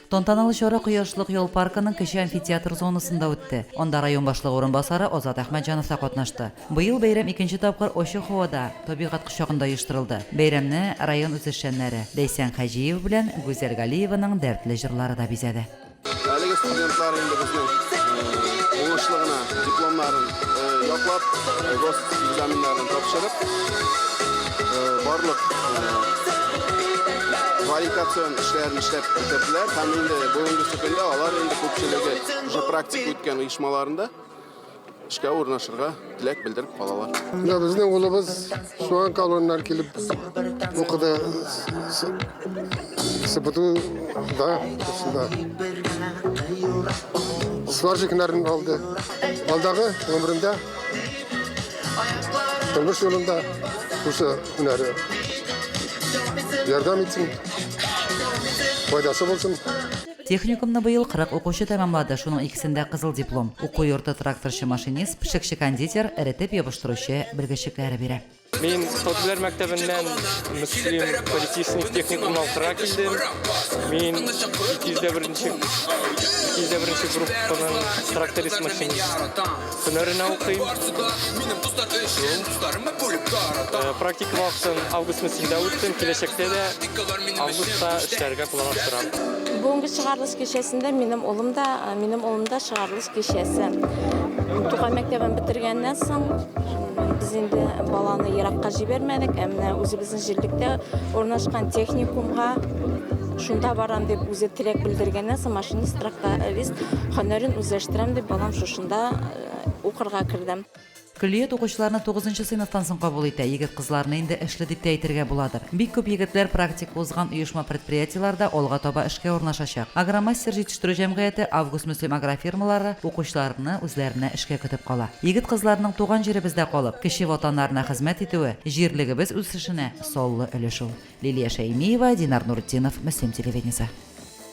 Тантаналы чара Кояшлык ял паркының кече амфитеатр зонасында үтте. Анда район башлыгы урынбасары Азат Әхмәтҗанов та катнашты. Быел бәйрәм икенче тапкыр ачык һавада, табигать кочагында оештырылды. Бәйрәмне район үзешчәннәре Ләйсән Хаҗиева белән Гүзәл Галиеваның дәртле җырлары да бизәде. Әлеге студентлар инде безнең уңышлы гына дипломнарын яклап, госэкзаменнарын тапшырып, барлык квалификацион эшләрен эшләп бетерделәр һәм инде бүгенгесе көндә алар инде күпчелеге уже практика үткән оешмаларында эшкә урнашырга теләк белдереп калалар. Менә безнең улыбыз Суган колоннар килеп укыды. СПТУда, шунда. Сварщик һөнәрен алды. Алдагы гомерендә тормыш юлында шушы һөнәре ярдәм итсен, файдасы булсын. Техникумны быел 40 укучы тәмамлады, шуның икесендә кызыл диплом. Уку йорты тракторчы-машинист, пешекче-кондитер, эретеп ябыштыручы белгечлекләре бирә. Мин Тотиләр мәктәбеннән Мөслим политехник техникумына укырга килдем. Мин 201 нче 201 нче группаның тракторист-машинист һөнәренә укыйм. Шул. Практика вакытын август Мөслимдә үттем, киләчәктә дә августта эшләргә планлаштырам. Бүгенге чыгарылыш кичәсендә минем улым да, минем улым да чыгарылыш кичәсе. Тукай мәктәбен бетергәннән соң без инде баланы еракка җибәрмәдек, ә менә үзебезнең җирлектә урнашкан техникумга шунда барам дип үзе теләк белдергәннән соң машинист тракторист һөнәрен үзләштерәм дип балам шушында укырга керде. Көллият укучыларны тугызынчы сыйныфтан соң кабул итә, егет-кызларны инде эшле дип тә әйтергә буладыр. Бик күп егетләр практика узган оешма-предприятиеләрдә алга таба эшкә урнашачак. Агромастер җитештерү җәмгыяте, Август-Мөслим агрофирмалары укучыларны үзләренә эшкә көтеп кала. Егет-кызларның туган җиребездә калып, кече ватаннарына хезмәт итүе, җирлегебез үсешенә саллы өлеш ул. Лилия Шәймиева, Динар Нуртдинов, Мөслим телевидениесе.